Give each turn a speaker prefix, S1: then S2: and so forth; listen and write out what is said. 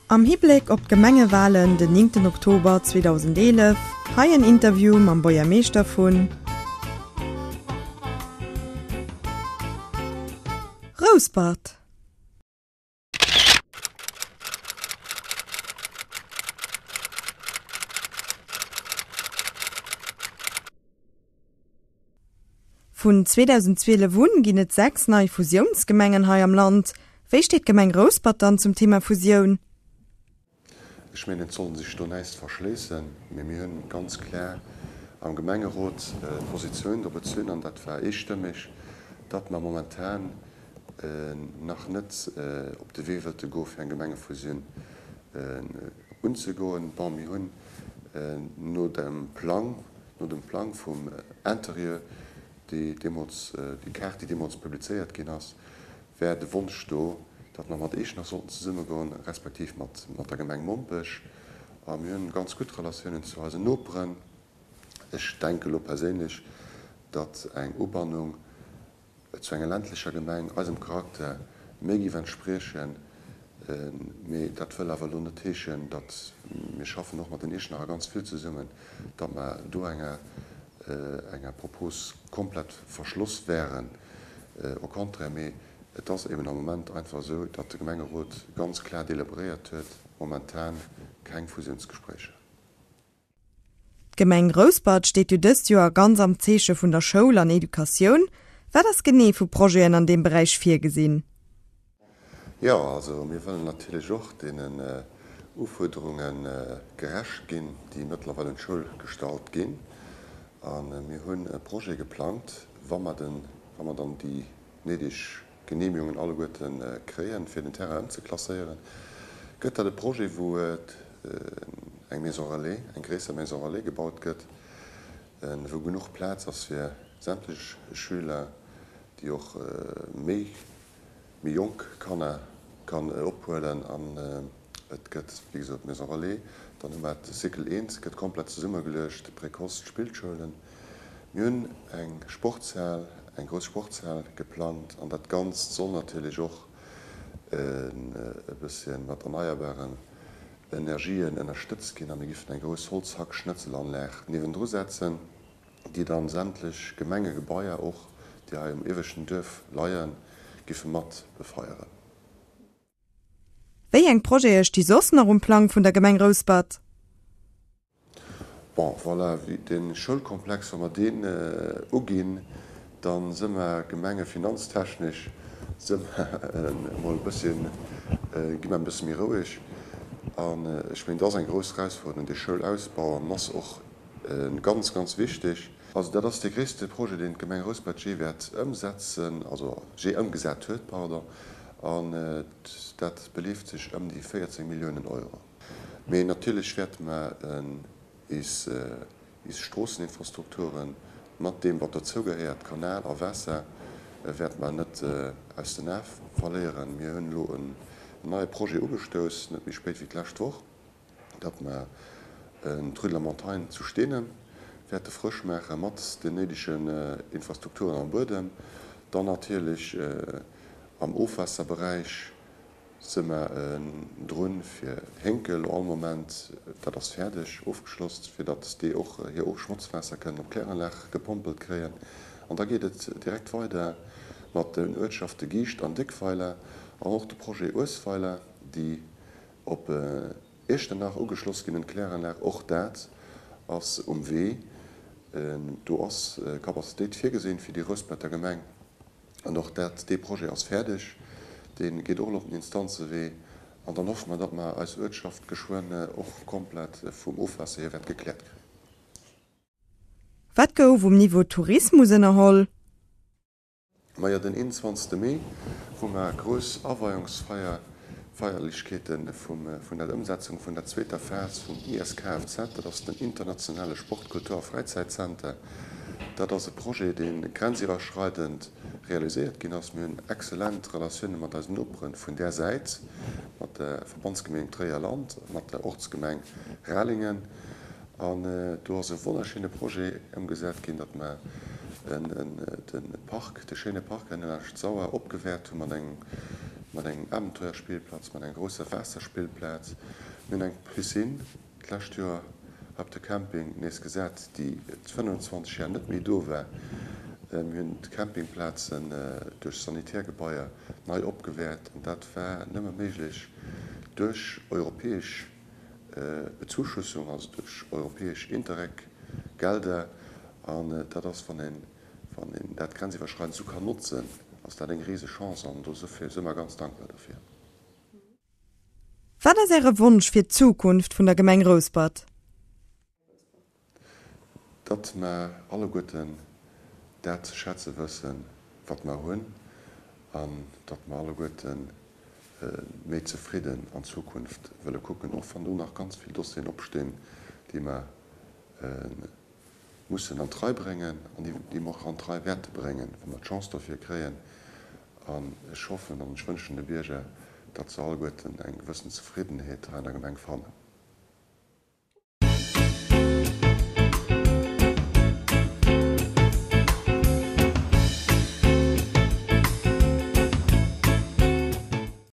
S1: Am Hibléck op d'Gemengewalen den 9 Oktober 2011, hei en Interview mam Buergermeeschter vun Rouspert. Vun 2012 un ginn et 6 nei Fusiounsgemengen hei am Land. Wéi steet d'Gemeng Rouspert dann zum Thema Fusioun?
S2: Ech mengen, et soll sech do näischt verschléissen, mee mir hunn ganz klar am Gemengerot d'Positioun do bezunn, an dat war eestëmmeg, datt mer momentan nach net op de Wee wëlte goe fir eng Gemengefusioun unzegoen. Bon, mir hunn no dem Plang, no dem Plang vum Interieur, déi deemools, déi Kaart, déi deemools publizéiert ginn ass, war de Wonsch do, datt mer mat Eech nach sollten zesummegoen, respektiv mat der Gemeng Mompech. A mir hunn ganz gutt Relatiounen zu eisen Noperen. Ech denke elo perséinlech, datt eng Ubannung zu enger ländlecher Gemeng eisem Charakter méi géif entspriechen. Mee dat wëll awer elo net heeschen, datt, mir schaffen och mat den Iechternacher ganz vill zesummen, datt mer do enger enger Propos komplett verschloss wären. Au contraire, mee et ass eben am Moment einfach esou, datt de Gemengerot ganz klar deliberéiert huet, momentan keng Fusiounsgespréicher.
S1: D'Gemeng Rouspert steet jo dëst Joer ganz am Zeeche vun der Schoul an Educatioun. Wat ass genee vu Projeten an deem Beräich virgesinn?
S2: Jo, also mir wëllen natierlech och deenen Ufuerderunge gerecht ginn, déi mëttlerweil un d'Schoul gestallt ginn. A mir hunn e Projet geplangt, wa mer den, wa mer dann déi néideg Genehmigungen alleguerte kréien, fir den Terrain ëmzeklasséieren, gëtt dat e Projet, wou eng Maison relais, eng gréisser Maison relais gebaut gëtt, wou genuch Plaz ass fir sämtlech Schüler, déi och méi méi jonk Kanner kann ophuelen. An et gëtt, wéi gesot, d'Maison relais, dann hu mer de Cycle I gëtt komplett zesummegeluecht, de Précoce, d'Spillschoulen. Mir hunn eng Sportshal, eng grouss Sportshal geplangt an dat Ganzt soll natierlech och e bësschen mat erneierbaren Energien ënnerstëtzt ginn a mir giffen eng grouss Holzhackschnëtzelanlag niewendru setzen, déi dann sämtlech Gemengegebaier och, déi hei um ieweschten Duerf leien, giffe mat befeieren.
S1: Wéi eng Projete sti soss nach um Plang vun der Gemeng Rouspert?
S2: Bon, voilà, wéi de Schoulkomplex, wa mer deen uginn, da si mer gemengefinanztechnesch si mer emol e bësschen, gi mer e bësse méi roueg. An ech mengen, dat ass eng grouss Erausfuerderung, dee Schoulausbau, an en ass och ganz, ganz wichteg. Also dat ass dee gréisste Projet, deen d'Gemeng Rouspert jee wäert ëmsetzen, also jee ëmgesat huet, pardon, an dat beleeft sech ëm déi 14 Milliounen Euro. Mee natierlech wäerte mer is is Stroosseninfrastrukturen mat deem, wat dozou gehéiert, Kanal a Waasser, wäerte mer net aus den Ae verléieren. Mir hunn elo en neie Projet ugestouss, net méi spéit wéi d'lescht Woch, datt mer d'Rue de la Montagne zu Steenen wäerte frësch maache mat den néidegen Infrastrukturen am Buedem. Dann natierlech am Ofwaasserberäich Se mer drun fir Hénkel all Moment, dat ass fäerdeg, ofgeschloss, fir datt déi och hir Schmotzwaasser kënnen op d'Kläranlag gepompelt kréien. An da geet et direkt weider mat den Uertschafte Giischt an Déckweiler an och de Projet Uesweiler, déi op Iechternach ugeschloss ginn un d'Kläranlag. Och dat ass um Wee. Do ass Capacitéit virgesinn fir déi Rousperter Gemeng. An och dat, dee Projet ass fäerdeg, dee geet och elo op den Instanzewee. An dann hoffe mer, datt mer eis Uertschaft geschwënn och komplett vum Ofwaasser hier wäert gekläert kréien.
S1: Wat gouf um Niveau Tourismus ënnerholl?
S2: Majo, den 21. Mee hu mer grouss Aweiungsfeier Feierlechkeete vun der Ëmsetzung vun der zweeter Phas vum ISKFZ, dat ass den internationale Sport-, Kultur a Fräizäitzenter. Dat ass e Projet, dee grenziwwerschreidend realiséiert ginn ass. Mir hunn exzellent Relatioune mat eisen Nopere vun där Säit, mat der Verbandsgemeng Tréier Land, mat der Ortsgemeng Ralingen. An do ass e wonnerschéine Projet ëmgesat ginn, datt mer de Park, de schéine Park hei laanscht d'Sauer opgewäert hu mat engem. Mat engem Abenteuerspillplatz, mat enger grousser Waasserspillplaz. Mir hunn eng Piscine d'lescht Joer op de Camping nees gesat, déi 25 Jar net méi do war. Mir hunn d'Campingplazen duerch Sanitärgebaier nei opgewäert an dat war nëmme méiglech duerch europäesch Bezuschussung, also duerch europäesch Interreg-Gelder. An dat ass, wann een Wann een dat grenziwwerschreidend esou kann notzen, ass dat eng rise Chance an dofir si mer ganz dankbar dofir.
S1: Wat ass Äre Wonsch fir d'Zukunft vun der Gemeng Rouspert?
S2: Datt mer alleguerten dat ze schätze wëssen, wat mer hunn, an datt mer alleguerte méi zefridden an d'Zukunft wëlle kucken, och wann do nach ganz vill Dossieren opstinn, déi mer mussen an d'Rei bréngen an déi mer och an d'Rei wäerte bréngen, wa mer d'Chance dofir kréien. An ech hoffen an ech wënschen de Bierger, datt se alleguerten eng gewëssen Zefriddenheet hei an der Gemeng fannen.